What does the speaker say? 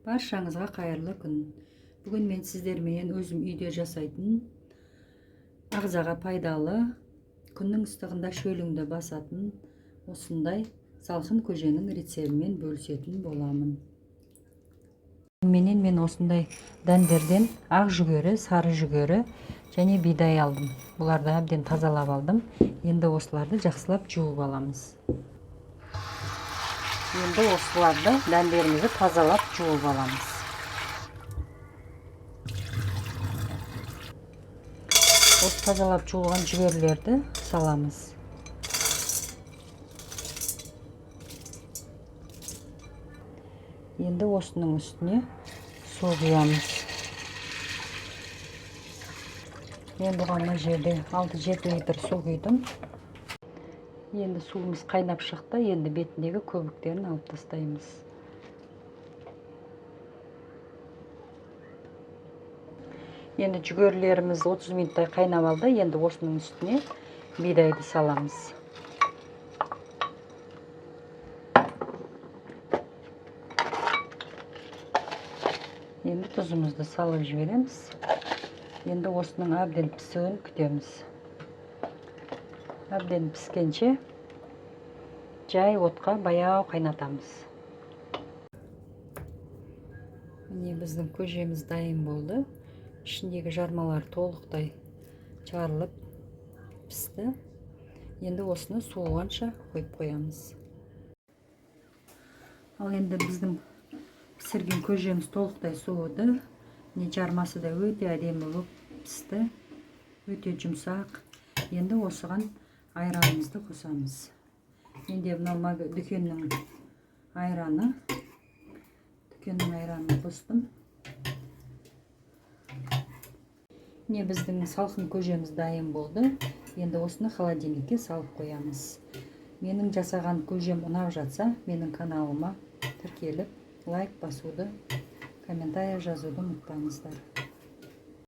Баршаңызға қайырлы күн. Бүгін мен сіздерменен өзім үйде жасайтын, ағзаға пайдалы, күннің ыстығында шөліңді басатын осындай салқын көженің рецебімен бөлісетін боламын. Менен мен осындай дәндерден ақ жүгері, сары жүгері және бидай алдым. Бұларды әбден тазалап алдым. Енді осыларды жақсылап жуып аламыз. Енді осыларды дәндерімізді тазалап жуып аламыз. Осы тазалап жуылған жүгерілерді саламыз. Енді осының үстіне су құямыз. Мен бұған мына жерде 6-7 литр су құйдым. Енді суымыз қайнап шықты. Енді бетіндегі көбіктерін алып тастаймыз. Енді жүгерілеріміз 30 минуттай қайнап алды. Енді осының үстіне бидайды саламыз. Енді тұзымызды салып жібереміз. Енді осының әбден пісуін күтеміз. Әбден піскенше жай отқа баяу қайнатамыз. Міне біздің көжеміз дайын болды. Ішіндегі жармалар толықтай жарылып пісті. Енді осыны суығанша қойып қоямыз. Ал енді біздің пісірген көжеміз толықтай суыды. Міне жармасы да өте әдемі болып пісті. Өте жұмсақ. Енді осыған айранымызды қосамыз. Менде мынау дүкеннің айраны. Дүкеннің айранын қостым. Міне біздің салқын көжеміз дайын болды. Енді осыны холодильникке салып қоямыз. Менің жасаған көжем ұнап жатса, менің каналыма тіркеліп, лайк басуды, комментарий жазуды ұмытпаңыздар.